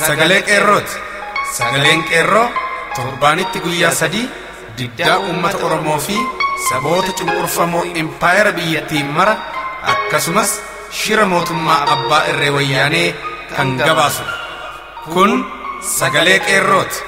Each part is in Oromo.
Sagalee Qeerrooti. Sagaleen Qeerroo torbaanitti guyyaa 3 diddaa uummata Oromoo fi saboota cunqurfamoo impaayera biyyattii mara akkasumas shira mootummaa abbaa irree wayyaanee kan gabaasudha. Kun Sagalee Qeerrooti.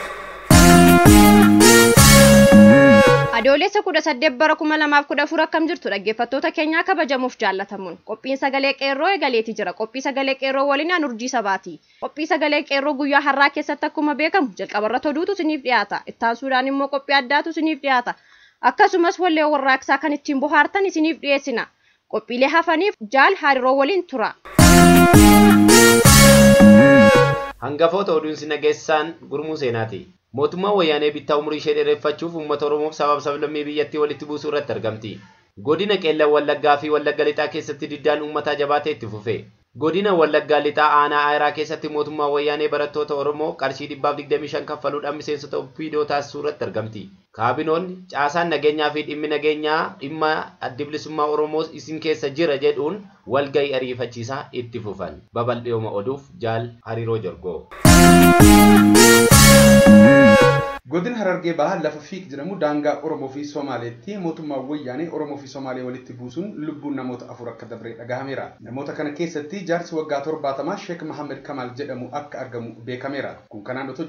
Adoolessa 18 bara 2014 akkam jirtu dhaggeeffattoota keenyaa kabajamuuf jaallatamuun qophiin Sagalee Qeerroo eegaleeti jira. Qophii Sagalee Qeerroo waliin aan Urjii Sabaati. Qophii Sagalee Qeerroo guyyaa har'aa keessatti akkuma beekamu jalqabarra oduutu isiniif dhiyaata. Ittaansuudhaan immoo qophii addaatu isiniif dhiyaata. Akkasumas wallee warraaqsaa kan ittiin bohaartan isiniif dhiyeessina. Qophiilee hafaniif jaal hariiroo waliin tura. Hangafoota oduun si nageessaan Gurmuu Seenaati. Mootummaan wayyaanee bittaa umurii ishee dheereffachuuf uummata Oromoof sabaaf sablammii biyyattii walitti buusuu irratti argamti. Godina Qeellan Wallaggaa fi Wallagga Lixaa keessatti diddaan uummataa jabaatee itti fufe. Godina Wallaggaa Lixaa aanaa Ayiraa keessatti mootummaan wayyaanee barattoota Oromoo qarshii 125 kaffaluudhaan miseensota OPDO taasisuu irratti argamti. Kaabinoonni caasaan nageenyaa fi dhimmi nageenyaa dhimma adda bilisummaa Oromoo isin keessa jira jedhuun walgahii ariifachiisaa itti fufan. Babal'iyooma oduuf jaal Hariiroo Jorgoo. Godina Harargee Bahaa lafa Fiik jedhamu daangaa Oromoo fi Somaaleetti mootummaan wayyaanee Oromoo fi Somaalee walitti buusuun lubbuun namoota 4 akka dabre dhagahameera. Namoota kana keessatti jaarsi waggaa 70 Sheek Mahammed Kamal jedhamu akka argamu beekameera. Kun kanaan otoo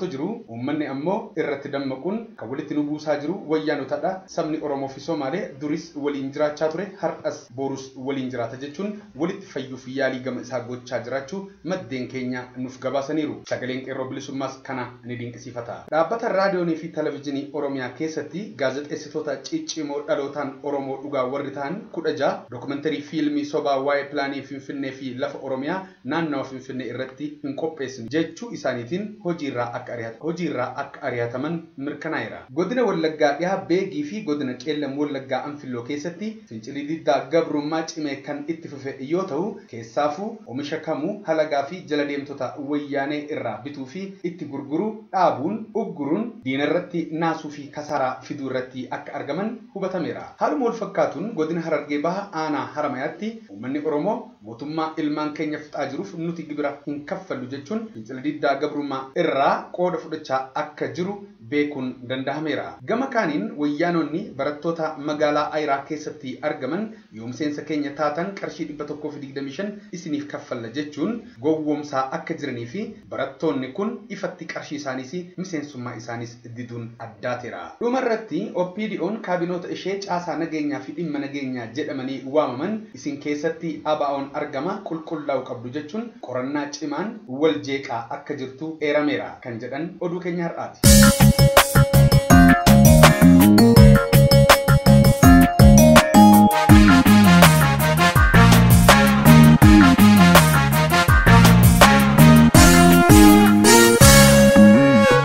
jiru uummanni ammoo irratti dammaquun kan walitti nu buusaa jiru wayyaanotadha. Sabni Oromoo fi Somaalee duris waliin jiraachaa ture, har'as borus waliin jiraata jechuun walitti fayyuuf yaalii gama isaa gochaa jiraachuu maddeen keenya nuuf gabaasaniiru. Sagaleen Qeerroo bilisummaas kana ni dinqisiifata. Dhaabbata raadiyoonii fi televezyiinii Oromiyaa keessatti gaazexeessitoota ciccimoo dhalootaan Oromoo dhugaa warri ta'an 16 dookumentarii fiilmii sobaa waa'ee pilaanii Finfinnee fi lafa Oromiyaa naannawa Finfinnee irratti hin qopheessinu jechuu isaaniitiin hojiirraa akka ari'ataman mirkanaa'eera. Godina Wallaggaa dhiyaa Beegii fi godina Qeellan Wallaggaa Anfilloo keessatti fincilli diddaa gabrummaa cimee kan itti fufe yoo ta'u keessaafuu oomisha kamuu halagaa fi jala deemtota wayyaanee irraa bituu fi itti gurguruu dhaabuun ugguruun diina irratti naasuu fi kasaaraa fiduu irratti akka argaman hubatameera. Haaluma wal fakkaatuun godina Harargee Bahaa aanaa Haramayaatti uummanni Oromoo mootummaa ilmaan keenya fixaa jiruuf nuti gibira hin kaffallu jechuun fincila diddaa gabrummaa irraa qooda fudhachaa akka jiru beekuun danda'ameera. Gama kaaniin wayyaanonni barattoota magaalaa Ayiraa keessatti argaman yoo miseensa keenya taatan qarshii 125 isiniif kaffalla jechuun gowwoomsaa akka jiranii fi barattoonni kun ifatti qarshii isaaniis miseensummaa isaaniis diduun addaateera. Dhumarratti OPDO'n kaabinoota ishee caasaa nageenyaa fi dhimma nageenyaa jedhamanii waamaman isin keessatti ABO'n argama qulqullaa'u qabdu jechuun qorannaa cimaan wal jeeqaa akka jirtu eerameera kan jedhan oduu keenya har'aati.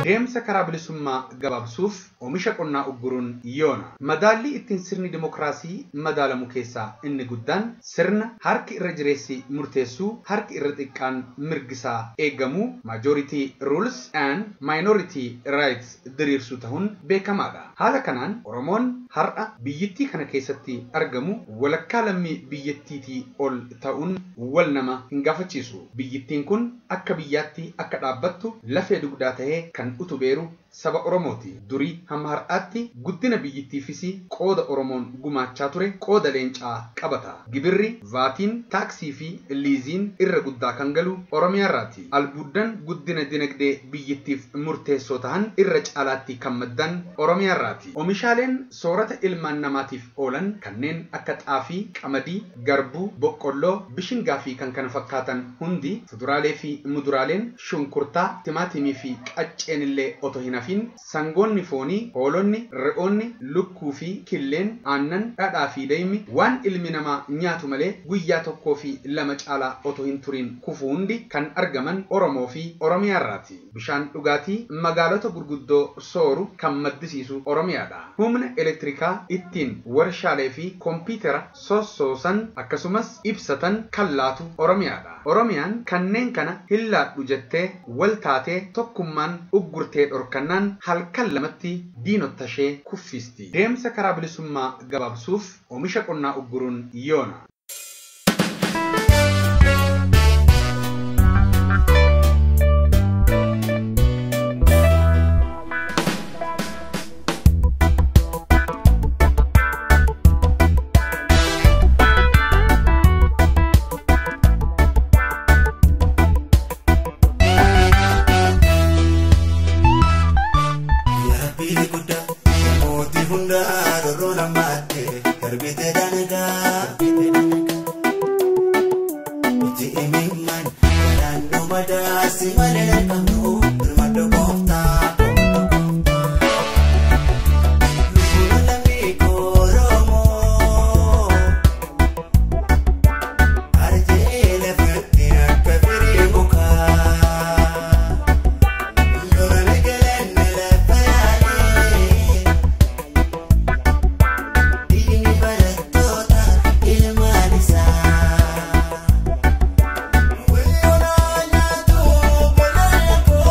Deemsa karaa bilisummaa gabaabsuuf oomisha qonnaa ugguruun yoona. Madaalli ittiin sirni dimookiraasii madaalamu keessaa inni guddaan sirna harki irra jireessi murteessuu, harki irra xiqqaan mirgisaa eegamu, majority rules and minority rights diriirsuu ta'uun beekamaadha. Haala kanaan Oromoon har'a biyyattii kana keessatti argamu walakkaa lammii biyyattiitii ol ta'uun wal nama hin gaafachiisu. Biyyattiin kun akka biyyaatti akka dhaabbattu lafee dugdaa ta'ee kan utubeeru saba Oromooti. Durii hamma har'aatti guddina biyyattiifis qooda Oromoon gumaachaa ture qooda leencaa qabata. Gibirri, vaatiin, taaksii fi liiziin irra guddaa kan galu Oromiyaarraati. Albuuddan guddina dinagdee biyyattiif murteessoo ta'an irra caalaatti kan maddan Oromiyaarraati. Oomishaaleen soorata ilmaan namaatiif oolan kanneen akka xaafii, qamadii, garbuu, boqqolloo, bishingaa fi kan kana fakkaatan hundi fuduraalee fi muduraaleen shunkurtaa, timaatimii fi qacceen illee otoo hin hafin sangoonni foonii, hoolonni, re'oonni, lukkuu fi killeen, aannan, dhadhaa fi daa'imni waan ilmi namaa nyaatu malee guyyaa 1 fi 2 caalaa otoo hin turin kufu hundi kan argaman Oromoo fi Oromiyaarraati. Bishaan dhugaatii magaalota gurguddoo sooru kan maddisiisu Oromiyaadha. Humna elektirikaa ittiin warshaalee fi kompiitara sossoosan akkasumas ibsatan kan laatu Oromiyaadha. Oromiyaan kanneen kana hin laadhu jettee wal taatee tokkummaan uggurtee dhorkannaan halkan lamatti diinota ishee kuffisti. Deemsa karaa bilisummaa gabaabsuuf oomisha qonnaa ugguruun yoona. Madaasi malee qabnu birmadhu gooftaa. Lubbuun lammii Oromoo arjee lafatti akka firii mukaa. Lolani galanna lafa yaa'ee dhiigni barattoota ilmaan isaa. Wayyoonaa nyaatu bolaa koo.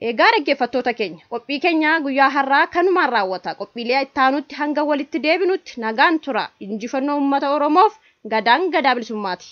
Egaa dhaggeeffattoota keenya qophii keenya guyyaa har'aa kanumaan raawwata. Qophiilee itti hanga walitti deebinutti nagaan tura. Injifannoo uummata Oromoof gadaan gadaa bilisummaati.